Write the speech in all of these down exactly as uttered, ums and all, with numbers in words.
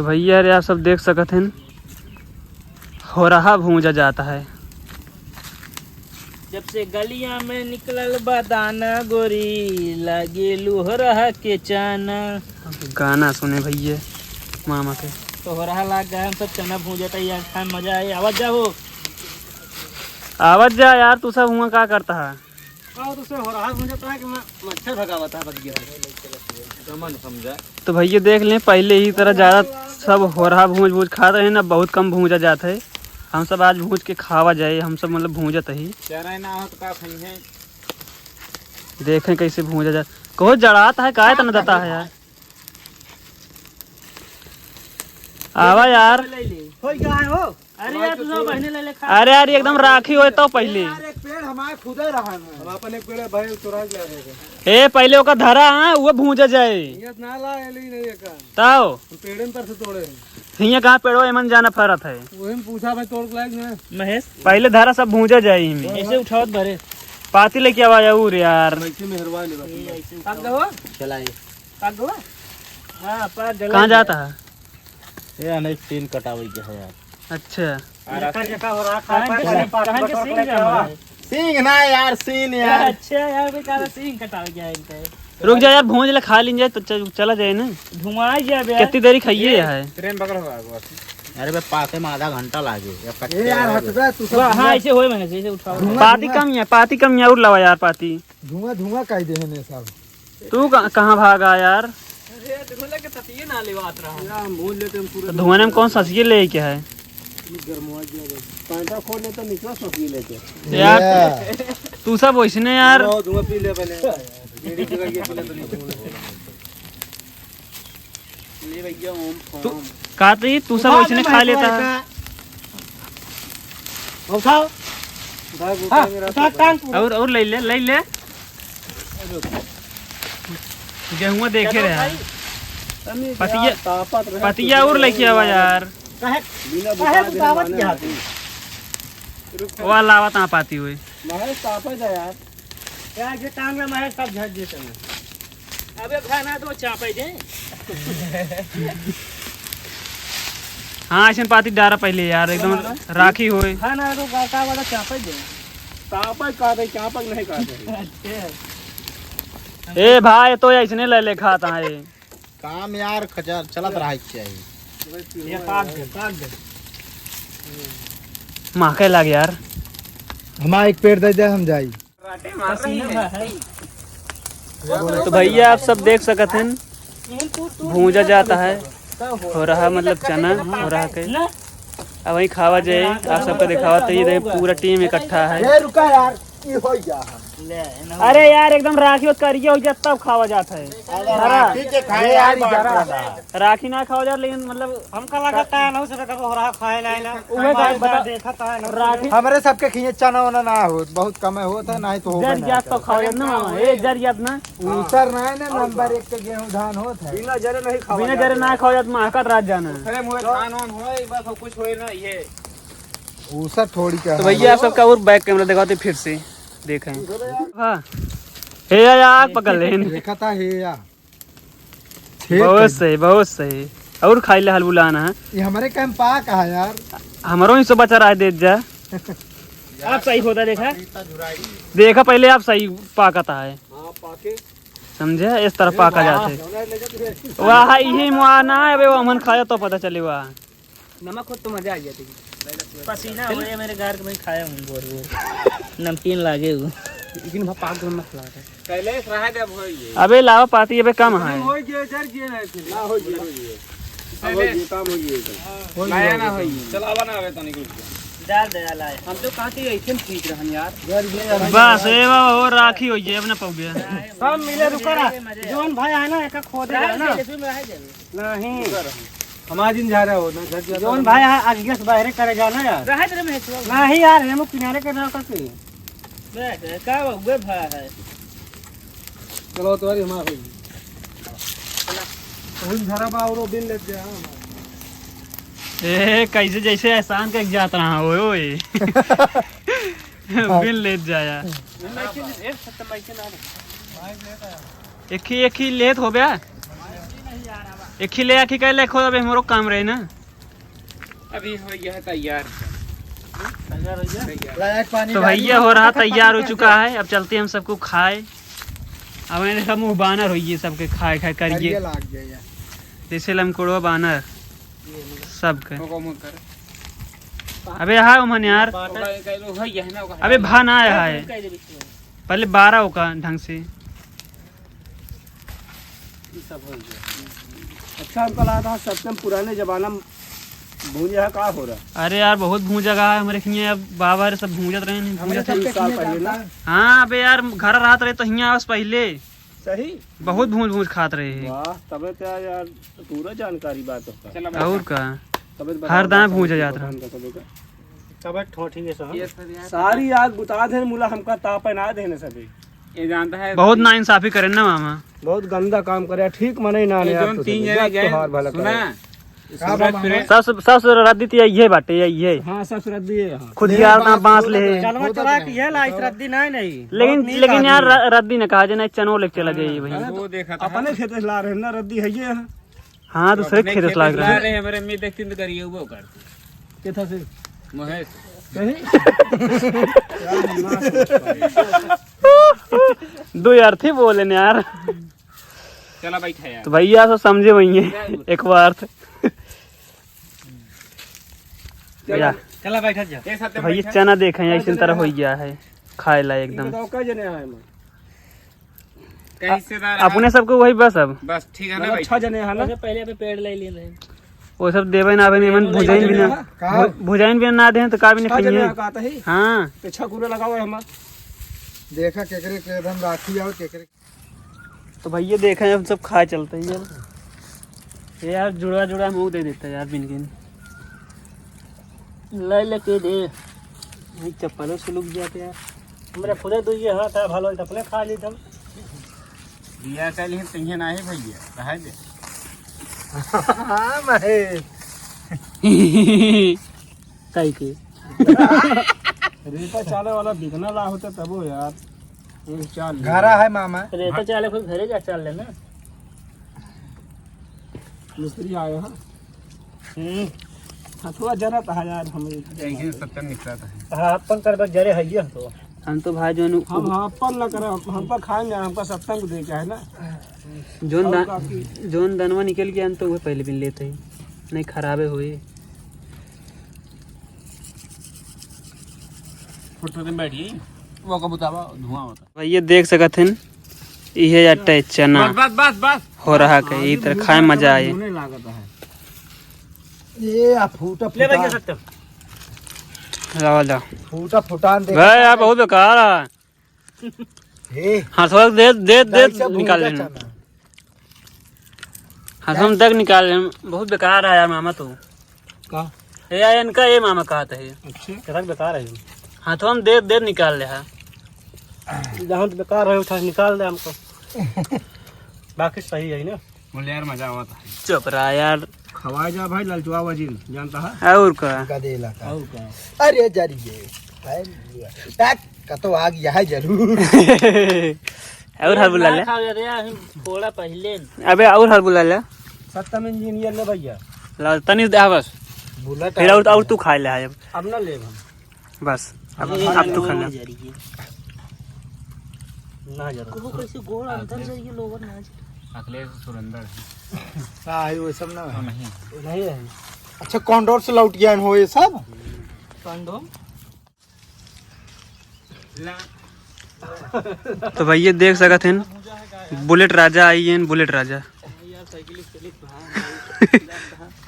तो भइया रे, आप सब देख सकत हन, होरहा भूंजा जात है। जब से गलिया में निकलल बा दाना गोरी, लागे लुहरा के चाना। गाना सुने भइया मामा के। तो होरहा लाग गए, हम सब चना भूंजत है यार, खाए में मजा आए। आवत जाओ, आवत जा यार, तू सब हुआ का करता है? का तो से होरहा भूंजत है कि म-, मच्छर भगावत है, बच गया। गमन समझा। तो भइया देख लें, पहले ही तरह ज़्यादा सब होरहा भूंज भूंज खात रहे ना, बहुत कम भूंजा जात है। हम सब आज भूंज के खावा जाए, हम सब मतलब भूंजत ही। चारा ना हो तो का खाई है? देखें कैसे भूंजा जात। कहो जड़ात है, काहे तना दता है यार? आवा यार। हो गया है हो। अरे यार, तू सब बहने ले ले खा। अरे यार, ये एकदम राखी होए तो पहले। यार, एक पेड़ हमारे खुदे रहा है। हम अपन एक पेड़ भाई चुरा के ले आए थे। ए, पहले ओका धरा, हाँ, वो भूंजा जाए। ये ना ला, ये ले नहीं का। ताओ। हम पेड़े पर से तोड़े हैं। हियाँ कहाँ पेड़वा एमन जाना फरत है? वही में पूछा भाई, तोड़ के लायक ना। महेश। पहले धरा सब भूंजा जाए इनमें। ऐसे उठावत भरे। पाती लेके आवा यार, यार। ऐसे मेहरबान है बस। ऐसे उठाओ। चलाए। पाक गवा? हाँ, पाक गला कहाँ ही जाता है। है? ये अनेक सीन कटावे के है यार। अच्छा। जका, जका हो रहा, खाए, खाए, खाए के सीन क्या हुआ? सीन ना यार, सीन यार। अच्छा यार, भाई, काला सीन कटावे के है इनका। रुक जा यार, भूंज ले, खा लीन जाए तो चल, चला जाए ना। धुआं ही जाबे यार। कितनी देरी खाइए है? प्रेम बगर होगा बस। अरे बे, पाके में आधा घंटा लागे। या कच्चे ए यार, हट बे, तू सब वाह, हाँ, धुआं, ऐसे होए मैंने, ऐसे उठाओ। धुआं, पाती धुआं। कम है, पाती कम है, और लावा यार पाती। धुआं, धुआं कह दे हैं सब। तू कहाँ, कहाँ भागा यार? अरे, धुआं के ससिए ना लेवात रहा। यार, हम भूल लेते हैं पूरे तो धुआं में कौन ससिए ले के है? गरमवा गया बस। पैंटा खोल ले तो निकला ससिए लेके। यार, ये। तू सब वैसने यार। धुआं, धुआं पी ले पहले। बीड़ी सिगरेट ये पी ले तो नहीं। ले भैया, ओम तू फॉर्म। का तो ये तू सब उठा वैसने दे खा भाई, लेता तू है। ऐसा। उठाओ। भाई, हाँ, उठा मेरा उठा, सब। टांग पूरा। और, और ले ले, ले ले। गेहुआ देखे चलो रहे हैं। भाई। तनी पतिया, यार, तापत रहे, पतिया कुछ और नहीं लेके आवा यार। यार। काहे, बिना काहे बुता के उतावत माने क्या नहीं। वो लावत ना पाती हुई। महेश, तापत है यार। यार, ये टांग में महेश सब झड़ जेते हैं। अबे खाना तो चापे दे। हाँ, ऐसन पाती डारा पहले यार, एकदम राखी होए। खाना तो का, का वाला चापे दे। चापक का दे, चापक नहीं का दे। अच्छा। ए भाई, तो ऐसने ले ले खाता है। काम यार, खचा-, चलत रहा चाहिए। ये काट दे, काट दे। माँ के लाग यार। हमारा एक पेड़ दे दे, हम जाई। तो भैया, आप सब देख सकत हैं, भूंजा जाता है, होरहा मतलब चना, होरहा के। अब वहीं खावा जाए, आप सबका दिखावा तो ये देख, पूरा टीम इकट्ठा है। ए, रुका यार, ये हो गया। अरे यार, एकदम राखी होत करिए हो जात तब खावा जात है। अरे राखी के खाए यार, बात करना। राखी ना खावा जात, लेकिन मतलब हमका लगा तान हो सके कब होरहा खाए ना, ना। उहे बात बता, देखा तान हो। राखी हमरे सबके खिए चना वना ना होत, बहुत कम होत है, ना ही तो होबे जर ना जात तो करे। खावा जात ना मामा, ए जर जात ना। ऊसर ना है ना, नंबर एक के गेहूं धान होत है। बिना जरे नहीं खावा बिना जात जरे ना है। खावा जात, महकत रात जाना। अरे मुझे धान वान होए, बस और कुछ होए ना ये। ऊसर थोड़ी का तो है। भैया, आप सबका और बैक कैमरा दिखाते फिर से, देखें। हाँ। हे यार, आग पकड़ ले। देखा था हे यार। ठीक बहुत है। सही, बहुत सही। और खाई ले हलबुलाना है। ये हमारे काम पाक है यार। हमरो ही सो बचा रहा है, दे जा। आप सही होता देखा। देखा पहले आप सही पाकता है। हाँ, पाके। समझे? इस तरह पाका जाते। वाह, यही मुआ ना है, अबे वो हमन खाया तो पता चले वाह। नमक हो तो मजा आ गया। पसीना हो गया मेरे गार के, मैं खाया हूँ बोर बोर। नमकीन लागे हूँ। लेकिन वहाँ पाक में मत लागे। पहले से रहा दे, अब हो ये। अबे लावा पाती, अबे कम है। हो गया, जर गया ना ऐसे। ना हो गया, हो गया। अब हो गया, काम हो गया। लाया ना हो ये। चलावा ना आवे तनिक रुक जा। डाल दे, लाया। हम तो कहा कि ऐसे में ठीक रहन यार। जर गया यार। बस, ए बाबा, हो राखी हो ये, अब ना पाओगे। सब मिले रुका रहा। जोन भाई है ना, एक खोदे रहा ना। नहीं। हमारा जिन जा रहा हो ना, घर जा जौन भाई, हाँ, आज गैस बाहरे करे जाना यार। रहे दे रे महेशवा। नहीं यार, हम किनारे कर रहा करते। देख, का हुए भाई है? चलो, तुम्हारी हमारा होई। उन झरा बा और बिन लेते हैं। ए, कैसे जैसे एहसान के जात रहा हो, ओए। बिन लेत जाया। एक ही, एक ही लेत हो बे। एक ही ले आके कह ले, खोद, अबे हमरो काम रहे ना। अभी हो गया है तैयार। तैयार हो गया? तैयार। लायक पानी तो डालिए। भैया हो रहा तैयार हो चुका है। अब चलते हैं हम सबको खाए। अब मैंने सब मुँह बानर होइए सबके खाए खाए करिए। करिए लाग गए यार। जैसे लमकोड़वा बानर सबके। अबे हाँ उमन यार। अबे भा ना आया है। पहले बारह होका ढंग से। अच्छा, हमका लगा था सबसे पुराने जमाना में भूंजा है, का हो रहा? अरे यार, बहुत भूंजा का है हमरे खिया। अब बाबा रे सब भूंजत रहे, नहीं हमरे भूंजत रहे। सबके तीस साल खिया पहले ना? जाता है। हाँ, अबे यार, घर रहत रहे तो हियाँ बस पहले सही। बहुत भूंज भूंज खात रहे हैं। वाह, तबे तो यार, पूरा जानकारी बात है। चला और का? तबे तो हर बताओ, दाएं भूंजा जात रहा। भगवान का तबे का। तबे ठोठी ये सब। ये सब यार। सारी आग बुता देन, मुला हमका तापे ना देने सके। ये जानता है बहुत नाइंसाफी करेन ना मामा। बहुत गंदा काम करे, ठीक मने ना ये यार, जोन तो तीन जने गए, तोहार भला सुना? करे। का बाबा? सस, सस रद्दी तो यही है बाटे, यही है। हाँ, सस रद्दी है, हाँ। खुद ले यार ना बांस बांस ले। बोलत रहे, चलवा बोलत चला रहे। के ये लाई, रद्दी नहीं, नहीं। लेकिन, बहुत नीक लेकिन यार आदमी है। र-, रद्दी ने कहा जे नहीं, चनो लेके चला जाइए भाई। हाँ, वो तो देखा था। अपने खेते से ला रहे हैं ना, रद्दी है ये। हाँ, तो दूसरे अपने खेते से खेते लाग से रहा ला है। रहे हैं, हमारे अम्मी देखती तो करिए वो करती। केथा से? महेश। कहीं? दो यार थे बोले ने यार। चला बैठा यार। तो भैया सब समझे वही है। एक बार थे। चला। या। चला बैठा जा। एक साथ तो भैया बैठा। चना देखे हैं, ऐसे तरह हो गया है, खाए ला ये एकदम। बताओ, कै जने आए हैं? कई हिस्सेदार अपने सबके वही बस अब। बस ठीक है ना मतलब भाई? छह जने हैं ना? अच्छा, पहले पे पेड़ ले लिए रहे। वो सब देवे ना, अबे निमन भुजाइन भी ना, कहाँ? भु-, भुजाइन भी ना दें तो का भी नहीं छह जने खाइए। हैं, का तो ही? हाँ। तो छह कूड़ा लगाओ हमार। देखा केकरे के एकदम राखी आओ, केकरे। तो भैया देखे हम सब खाए चलते हैं यार। ये यार जुड़ा जुड़ा मुँह दे देता है यार बिन गिन। ले लेके दे। भाई चप्पलों से लुक जाते यार। मेरा खुदे दो ये हाथ है, भलो तो अपने खा ली तुम। बिया का लिए तइहे नाही भैया, रहे दे। हाँ भाई। काई के? रेता चाले वाला बिकना ला होता तबो यार। ये चाल ले। घरा है मामा। रेता चाले कोई घरे जा चाल लेना। मिस्त्री आए हैं। हम्म। हथुआ जरा था यार, हम यही सत्तर निकला था। हाँ, अपन कर बस जरे है ये तो। हम तो भाई जोन हम, हाँ, अपन ना करे, हम, हम पर खाएंगे, हमका सत्संग दे के है ना। जोन और दा-, बाकी जोन दनवा निकल गया, हम तो वो पहले बिन लेते ही, नहीं खराबे हुई। फुट दिन बैठ गई, वो का बुतावा धुआं होता। भैया देख सकत हन, इहे जाटे चना बस, बस, बस, बस। हो रहा के, ई तरह खाए मजा आए। होने लागत है। ये आ फूटा ले भैया फूटा। सत्तर। लावा ला। फूटा फुटान देख। भाई, यार, बहुत बेकार है। हे। हाँ, थोड़ा दे, दे, दे, दाई से भूंजा निकाल लेना। चना। हाँ, हम तक निकाल लेना। बहुत बेकार है यार मामा तू। का? ए यार, इनका ये मामा कहा था ये। अच्छा। कितना बेकार है ये। हाँ, तो हम देर, देर निकाल ले हा। जहाँ तो बेकार है, उठा निकाल दे हमको। बाकी सही है ना? बोले यार, मजा आवत है। चुप रहा यार। खवाए जा भाई, ललचुआ वजीर, जानता है? और का? का दे इलाका। और का? अरे जरिए। अरे, तक, का तो आ गया है जरूर। और हर बुला ले। खा गया रे, हम थोड़ा पहले। अबे और हर बुला ले। सत्तम इंजीनियर ले भैया। ला, तनी दे, हाँ, बस। बुलेट फिर और, और तू खा ले, हाँ, अब। अब ना लेब हम। बस, अब, अरे, अब तू खा ले। ना जरूर। वो कैसे गोल अंदर जाइए, लोवर ना जाए। अखिलेश सुरेंद्र है। हाँ, ये वो सब ना है। नहीं है। अच्छा, कॉन्डोर से लौट गया हो ये सब? कॉन्डोम? तो भैया देख सकत हन, बुलेट राजा आई हैं, बुलेट राजा।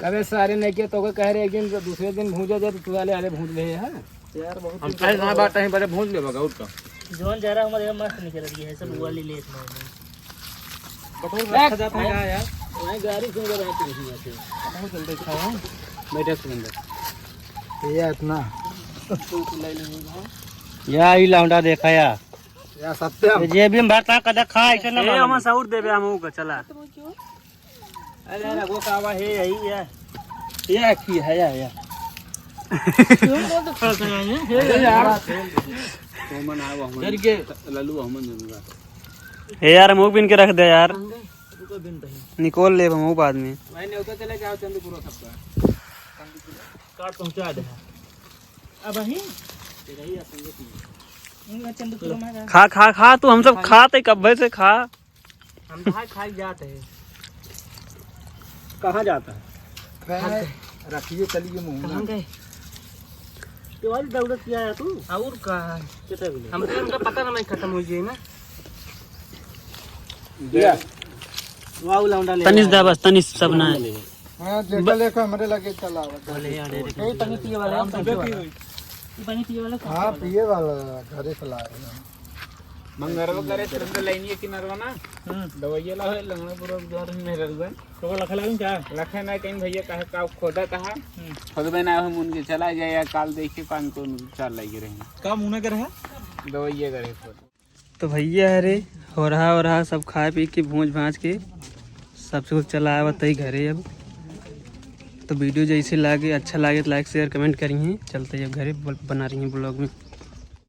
कबे सारे नहीं किया तो कह रहे एक दिन, दूसरे दिन भूंजा जाए तो तू वाले आले भूंज ले हैं। यार बहुत हम दिन पहले ना बात नहीं, पहले भूंज ले बगा, और का। जोन जरा हमारे मस्त निकल रही है, सब हुआ ले लेत में। बहुत रखा जाता है यार। वहीं गाड़ी से उधर आके नहीं आते। बहुत जल्दी खाओ। बैठे सुरेंद्र। ये इतना। या ई लौंडा देखा या। या सत्यम। ये जेबी में भरता कदा खा, ऐसे ना ए, मालूम। हम सौर देबे, हम ऊका, चला। अरे, अरे, वो कावा है, यही है। ये की है, या, या। क्यों बोल तो खड़ा था, ये? अरे यार। तो मन आवा, हम डर के। लल्लू, हम जरूर। ए यार, मुंह पिन के रख दे यार। निकोल लेब हम बाद में। भाई, नेवता चले जाओ चंदपुर सबका। कार्ड पहुंचा दे। अब ही तेरा ही संगत नहीं। चंदपुर में खा, खा, खा, तू हम सब खाते कब्बे से खा। हम तो खाई जाते हैं। कहाँ जाता है? रखिए, चलिए मुँह कहाँ में। गए? ये वाली दौड़त किया है तू? और का है? कितना भी नहीं। हमको उनका पता ना, मैं खत्म हो जाए ना। दिया। वाह, लौंडा ले तनिस आया। दा बस, तनिस सब ना है। हाँ, जेकर लेखा हमरे लगे चला आवत। बोले, अरे, अरे, ए, पानी पिए वाला, हम पानी पिए वाला। ये पानी पिए वाला कहाँ हाँ, से पिए वाला, घरे से लाए हैं। मंगरवा करे से हमरे लाइनिया किनारवा ना, हम्म। दवाइया लावे, लंगड़ापुर के द्वार में मेहररुआ। तो वो लखे लागन का? लखे ना कहीं भैया, कहे का खोदा कहा, हम्म। खोदबे ना हम उनके चला जाए या काल देखे पान को उनके चाल लगे रहे। का मुना के रहे? दवाइया करे खोद। तो भैया है रे, हो रहा, हो रहा, सब खाए पी के, भूंज भांज के, सब कुछ चला आवा तई घरे अब। तो वीडियो जैसे लागे, अच्छा लागे तो like, share, comment करिए। चलते अब घरे, ब-, बना रही हैं vlog में।